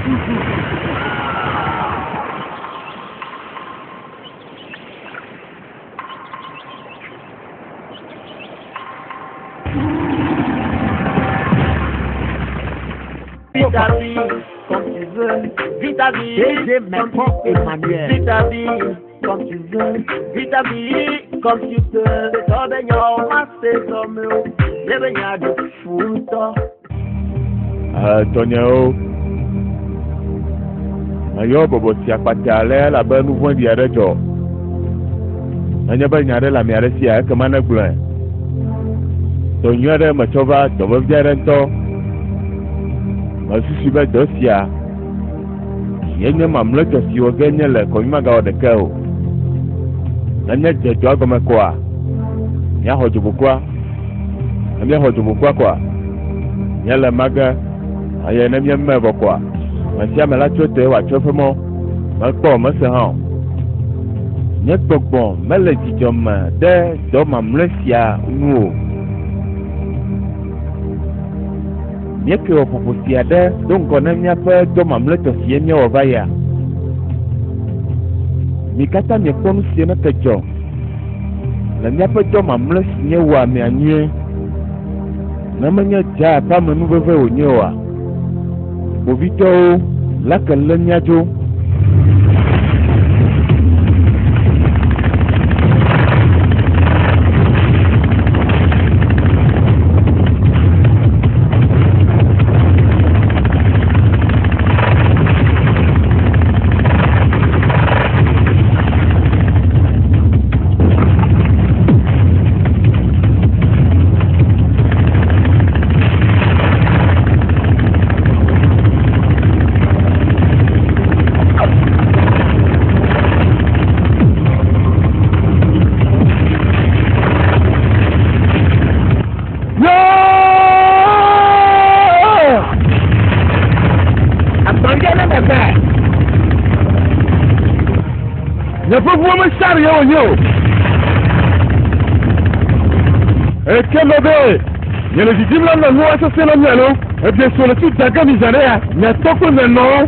Vis ta vie comme tu veux. Vis ta vie. DG Mekpɔ Emmanuel. Vis ta vie comme tu veux. Vis ta vie comme tu peux. Tɔ bɛ nya o ma se tɔ me o. Ne bɛ nya do fu ŋutɔ. Tɔnyewo, meyɔ bɔbɔ sia kpata ale elabe nu vɔ̃ɖi aɖe dzɔ. Nenye be nya aɖe le ame aɖe sia, ekema negblɔe. Dɔ nyui aɖe metsɔ va, dɔ vevi aɖe ŋutɔ. Mesusui be dɔ sia ye nye mamlɛtɔ si wɔ ge nye le kɔnyi magawɔ ɖeke o. Ne míedze dɔa gɔme koa, míaxɔ dzobokua. Ne míexɔ dzobokua koa, míele ma ge eye ne míeme vɔ koa, ame sia ame la tso te wòatsɔ eƒe mɔ. Mekpɔ o, mese hã o. Nye gbɔgbɔ mele dzidzɔ me ɖe dɔ mamlɛ sia ŋu o. Míeke wɔ ƒoƒo sia ɖe do ŋgɔ ne míaƒe dɔ mamlɛtɔ sie míewɔ va yia. Mi katã miekpɔ nu sie neke dzɔ le míaƒe dɔ mamlɛ si míewɔa mea nyuie. Ne menye Jah ƒe amenuveve wònye oa, kpovitɔwo lake lé mía dzo. Nye ƒe ʋuwo mesari ye wònye o. Eke me be nye le didim la nɔ nua sesẽ na mi alo eɖe so le tu dage mi zã ɖe ya mia tɔ kple mia nɔwo.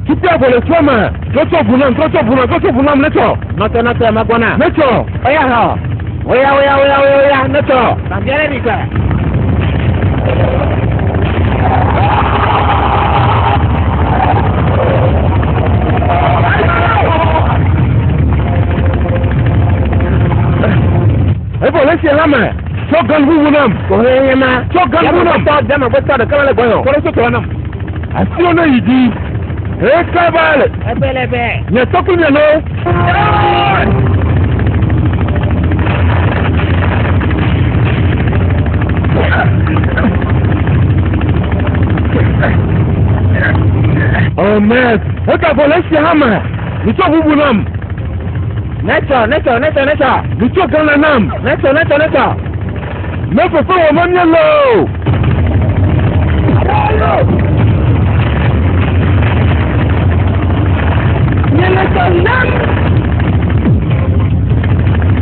Tukpe avɔ le tua me. Trɔtsɔ ʋu nam, trɔtsɔ ʋu nam, trɔtsɔ ʋu nam, netsɔ. Nɔtɔ nɔtɔ megbɔna. Netsɔ. Oya hɔ. Oya oya oya oya oya netsɔ. Babia ɖe mi ke. Evɔ le esia la me. Tsɔ gan ʋuʋu nam. Kohe nye ma. Tsɔ gan ʋuʋu nam. Tɔ deme gbetɔ ɖeka mele gbɔnye o. Kɔ ɖe sotɔ nam. Asiwo ne yi dzi. Eka va le. Ebe le be. Nye tɔ kple nye nɔwo. Oh man, eka vɔ le esia hã me. Mitsɔ ʋuʋu nam. Netsɔ netsɔ netsɔ netsɔ. Mitsɔ gana nam. Netsɔ netsɔ netsɔ. Ne fefe wɔ me míele o. Nye le tɔ lém.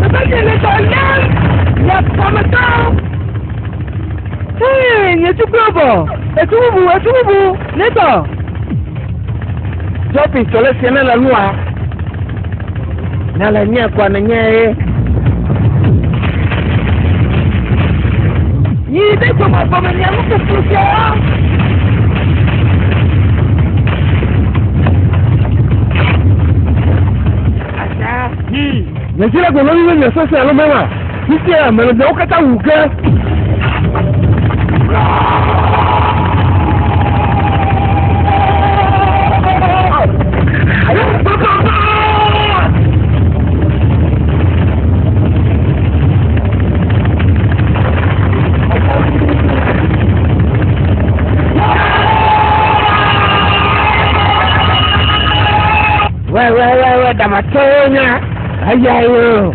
Bebe nye le tɔ lém. Nye ƒometɔ. Hey, nye tukpe vɔ. Etu bubu, etu bubu. Netsɔ. Jɔpi tɔ le sie ne le nua. Ne le nye kɔa ne nye ye. Yi ɖe gbɔgbɔ me nye nukuku sia. Asa. Nye dzi le gbɔgbɔ mi be nye sese alo mema. Fifia mele miawo katã wu ge. Wɛ wɛ wɛ wɛ damatɔwo nya. Aya yo.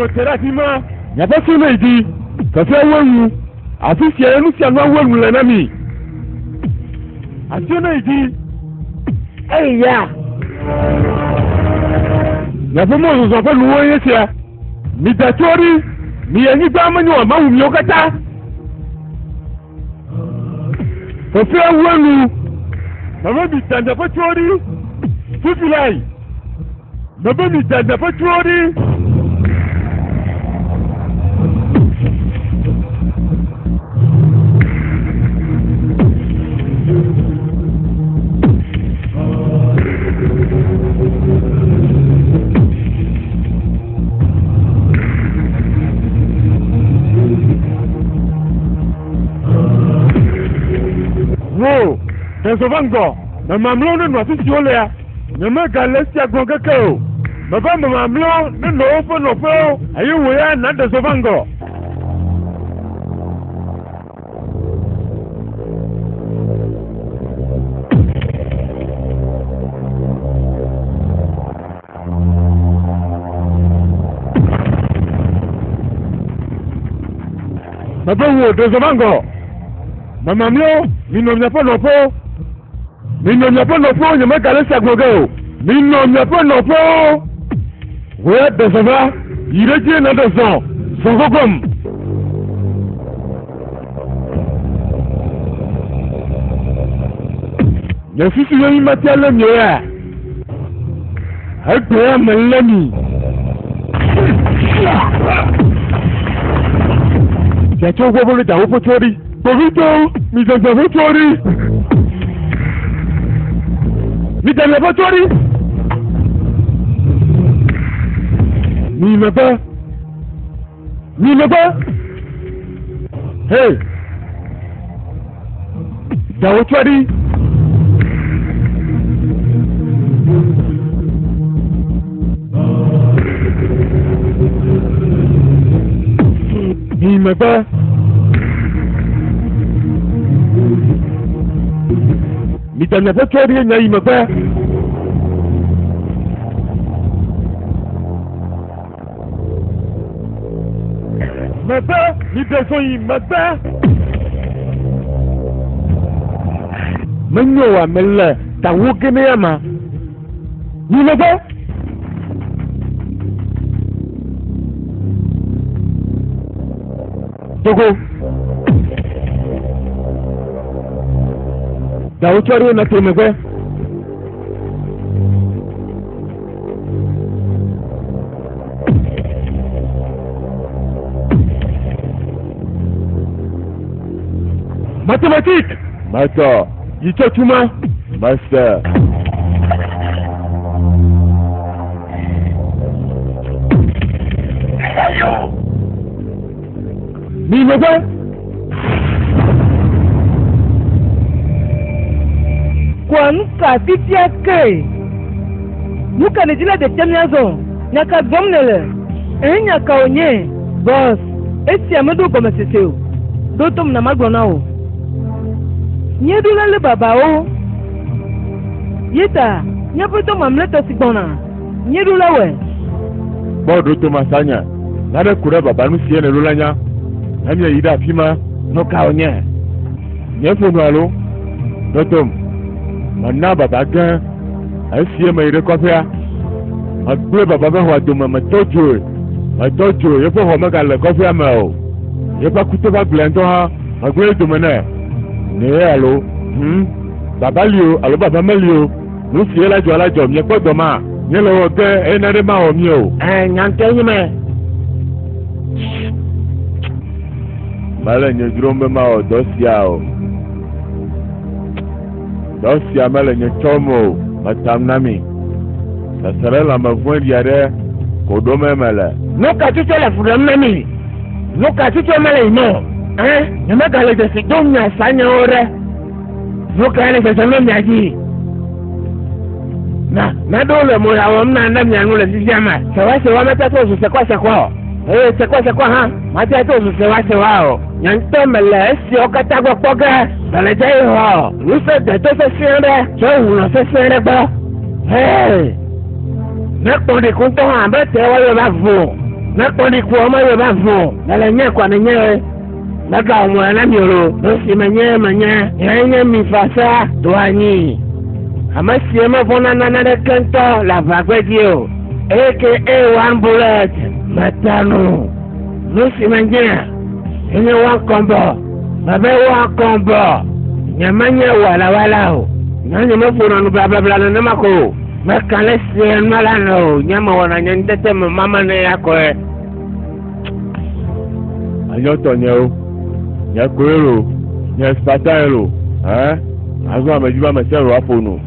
Minɔ te ɖe afi ma. Miaƒe asi ne yi dzi. Fefea wu enu. Afi sia ye nu sia nu awu enu le na mi. Asi ne yi dzi. Eya. Miaƒe mɔzɔzɔ ƒe nuwo nye sia. Mida tso ɖi. Mi anyigba menye o mawu miwo katã. Fefea wu enu. Mebe mi da miaƒe tso ɖi. Fifi lae. Mebe mi da miaƒe tso ɖi. Wo, ɖe va ŋgɔ. Memamlɛwo nenɔ afi si wolea. Nyemegale esia gblɔ keke o. Mebe memamlɛwo nenɔ woƒe nɔƒewo eye wò ya nàɖe zɔ va ŋgɔ. Mebe wò ɖe zɔ va ŋgɔ. Memamlɛwo, minɔ miaƒe nɔƒewo. Minɔ miaƒe nɔƒewo, nyemegale esia gblɔ ge o. Minɔ miaƒe nɔƒewo. Wò ya ɖe zɔ va, yi ɖe edzi nàɖe zɔ, zɔ gɔgɔm. Nye susu ye mi mate alé mi o ya. Egbea melé mi. Fiatsɔwo gbɔ bolo da woƒe tso ɖi. Kpovitɔwo, mi da miaƒe tso ɖi. Mi da miaƒe tso ɖi. Mi megbe. Mi megbe. Hey. Da wo tso ɖi. Mi megbe. Mi da miaƒe tso ɖi nya yi megbe. Megbe, mi ɖe zɔ yi megbe. Menyo wa mele tawo ge ne ama. Mi megbe. Togo. Dawo tsɔ ɖe na te megbe. Mathématique. Master. Yichotuma. Master. Mi megbe. Kɔa nu ka fifia ke? Nu ka nèdi le ɖetem míazɔ? Nya ka gblɔm nèle? Ehe nya ka wònye? Bɔs, esia meɖo gɔmesese o. Ɖo tom na magblɔ na wò. Míeɖo la lé babawo. Ye ta míaƒe dɔ mamlɛtɔ si gbɔna, míeɖo la wɔe. Kpɔ ɖo to masanya. Nane ku ɖe baba nu sie nèɖo la nya. Ne míeyi ɖe afi ma, Nu ka wònye? nye ƒo nu alo? Ɖo tom. Mena baba gã. Esie me yi ɖe kɔƒea. Megblẽ baba ƒe xɔa dome, metɔ dzoe. Metɔ dzoe, yeƒe xɔ megale kɔƒea me o. Yeƒe akute ƒe agblea ŋutɔ hã, megblẽ dome nɛ. Ne alo, Baba li o, alo baba meli o. Nu si ye la dzɔ la dzɔ, miekpɔ dɔ ma. Míele wɔ ge eye nane mawɔ mí o. Ɛ nya ŋutɔe nye me. Mele nye dzrom be mawɔ dɔ sia o. Dɔ sia mele nye tsɔm o. Metam na mi. Seselelãme vɔ̃ɖi aɖe ko ɖom mele. Nu ka tutu le fu ɖem na mi? Nu ka tutu mele yim o? Ɛ nyemegale dzesi dom nya sanyawo ɖe. Nu ka le dzedzem ɖe mia dzi? Na naɖewo le mo ya wɔm na ne mia nu le fifia me. Sewa mete to zu sekwa sekwa o. Eye sekwa sekwa hã mate to zu sewa sewa o. Nye ŋutɔ mele esiawo katã gbɔ kpɔ ge. Mele dze yi xɔ ŋusẽ deto sesẽ aɖe tso ŋlɔ sesẽ aɖe gbɔ. Hee! Ne kpɔ ɖi ŋutɔ hã be te woayɔ va vo. Ne kpɔ ɖi ko me yɔ ba vɔ. Mele nye kɔ ne nye. Mega wɔ mo na mi o. Nu si menye menye. Nye nye mi fasa do anyi. Ame si mevɔ̃na na naneke ŋutɔ le aʋagbedzi o. AKA one bullet. Meta nu. Nu si menye. Enye one kɔmbɔ. Mebe one kɔmbɔ. Nye menye walawala o. Nye nye meƒona nu blablabla nenema ko o. Meka le sie nua la nɔ o. Nye mewɔna nye ŋutete me mama ne ya kɔe. Anyɔ tɔnyewo. Nye koe lo. Nye Spartan lo. Ɛn? Azɔ ame dzi be ame sia ame woaƒo nu.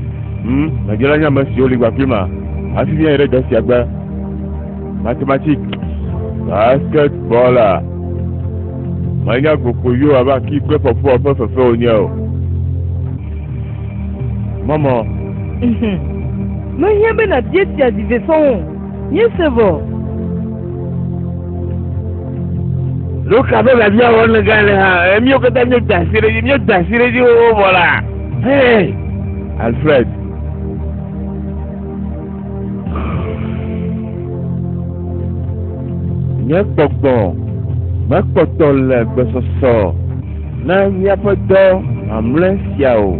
Medzi la nye ame siwo li gbakpli ma. Hafi míayi ɖe dɔ sia gbe. Mathématique. Basketballer. Menya gbokpoviwo abe aki kple ƒɔƒɔ ƒe fefe wonye o. Mɔmɔ. Mehiã be nàbia sia zi ve sɔŋ o. Míese vɔ. Nu ka be biabia wɔm nègale le hã? Míwo katã míeda asi ɖe edzi, míeda asi ɖe edzi xoxo vɔ la. Hey! Alfred. Nye gbɔgbɔ mekpɔtɔ le gbesɔsɔ na míaƒe dɔ mamlɛ sia o.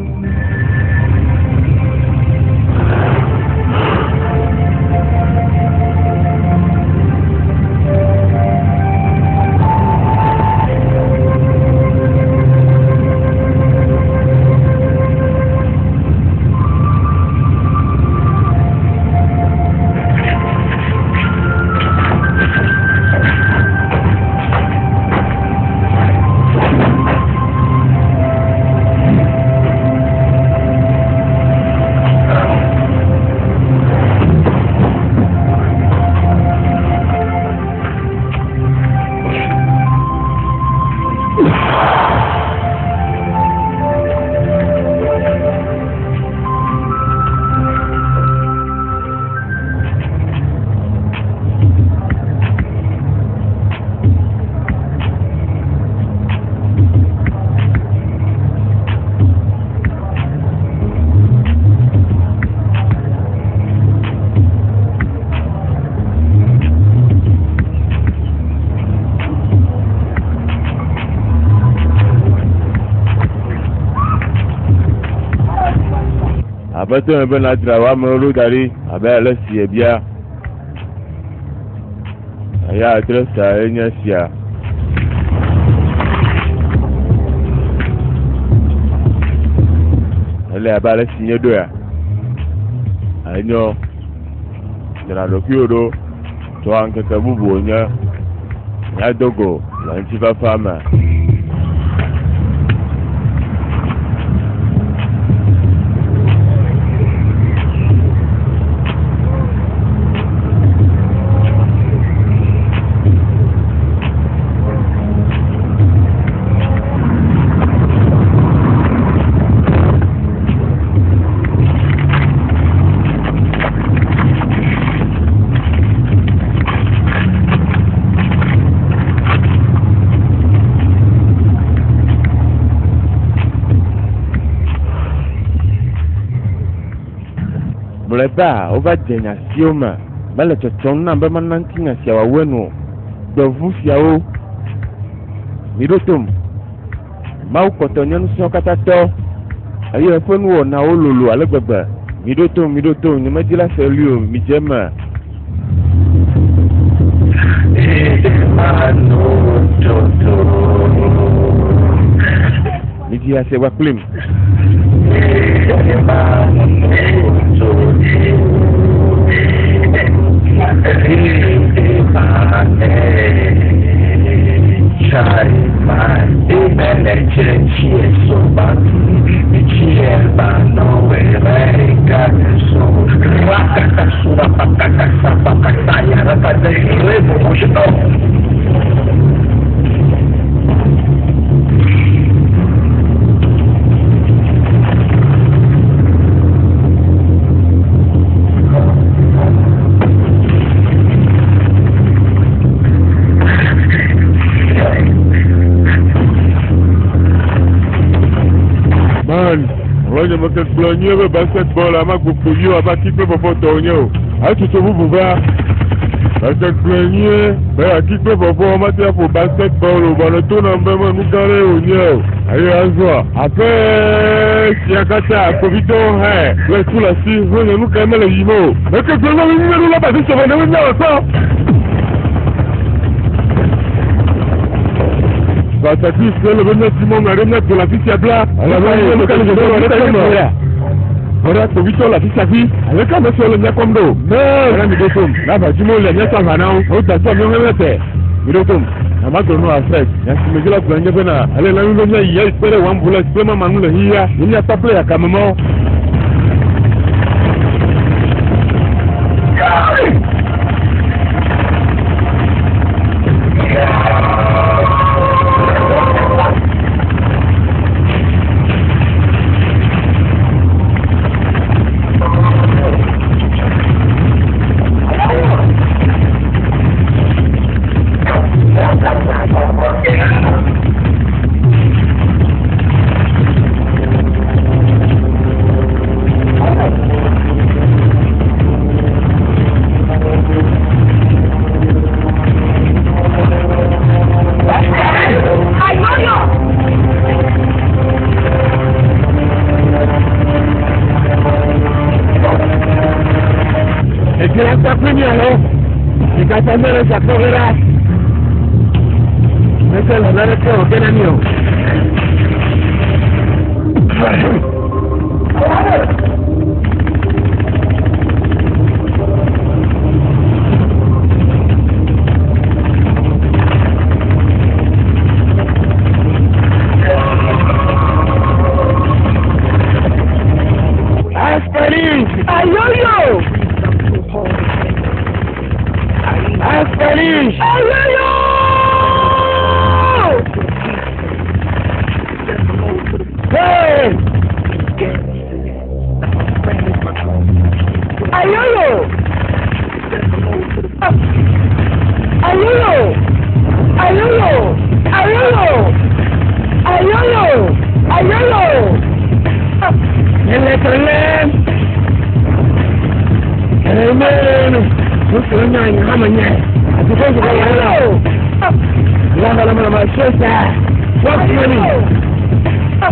Aƒetɔ me be nadzra wò amewo ɖo da ɖi abe ale si ebia. Eya adresa ye nye esia. Ele abe ale si míeɖoea. Enyo. Dzra ɖokuiwò ɖo. Tɔa ŋkeke bubu wònye. Míado go le ŋutifafa me. Mlɔeba wova dze nya siwo me mele tsɔtsɔm nam be mana ŋutinya sia wòawu enu o. Gbevu siawo, miɖo tom. Mawu kpɔtɔ nye nusrɔ̃ katã tɔ eye eƒe nuwɔnawo lolo ale gbegbe. Miɖo tom, miɖo tom, nyemedi la se ɣli o, midze eme. Midzi ha sia gba kplim. Man, alo nye meke gblɔ nyuie be basketball ama gbogbo yiwo abe ati kple bɔbɔ tɔwo nye o. Etsotso bubu va. Meke gblɔe nyuie be ati kple vɔvɔ mate aƒo basketball o, vɔ nèto nam be me nu gã ɖe wònye o. Eye azɔa, aƒe sia katã kpovitɔwo hã kple tu le asi henye nu kae mele yiyim o. Meke gblɔe na mi míeɖo la ba fi sɔvɔ ne míawɔ kpɔ. Batakui si ele be míadi mɔnu aɖe míado le afi sia bla. Elabena nye nu ka le dzɔdzɔm le ɖeke me. Vɔ ɖe kpovitɔwo le afi sia fi. Aleke ame siawo le mía kpɔm ɖo? Bena mi ɖo tom. Ne aʋadzimɔwo lia míatsɔ aʋa na wo. Woda asi míawo hã míate. Mi ɖo tom. Na magblɔ nu Alfred. Nya si medzi la gblɔe nye bena ele na mí be míayi ayi kpe ɖe wò ambulance kple mama ŋu le xixia. Ye míakpa kple yakamemɔwo. Èdè la kpakple mi alo. Ìkàtà mẹ́rin ṣàkóso Mẹ́tẹ̀ lọ́nà rẹ̀ ò gẹ́nà mi o. Asperis! Ayoyo! Asperis! Ayoyo! Hey! Ayoyo! Ayoyo! Ayoyo! Ayoyo! Ayoyo! Ayoyo! Ẹlẹ́tọ̀lẹ́! Ẹ̀rẹ́mẹ́rin! Mo sọ̀rọ̀ náà yẹn hàmà yẹn. Àti fún ìṣẹ̀lẹ̀ yẹn lọ. Lábàlámàlámà ṣé sá. Wọ́n fi mọ́ni.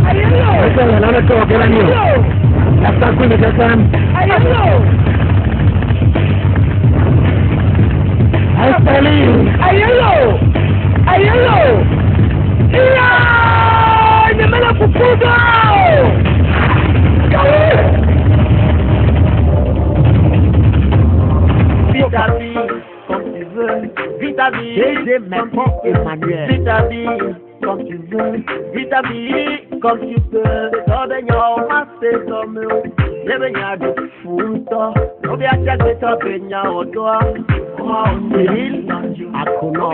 Ayoyo! Ẹsẹ̀ yẹn lọ́nà tó ọ̀gẹ́rẹ́ mi o. Làtàkùn mi kankan. Ayoyo! Asperis! Ayoyo! Ayoyo! Iya! Nyemele kuku do! Vis ta vie comme tu veux. Vis ta vie. DG Macron Emmanuel. Vis ta vie comme tu veux. Vis ta vie comme tu peux. Cyril Akonor.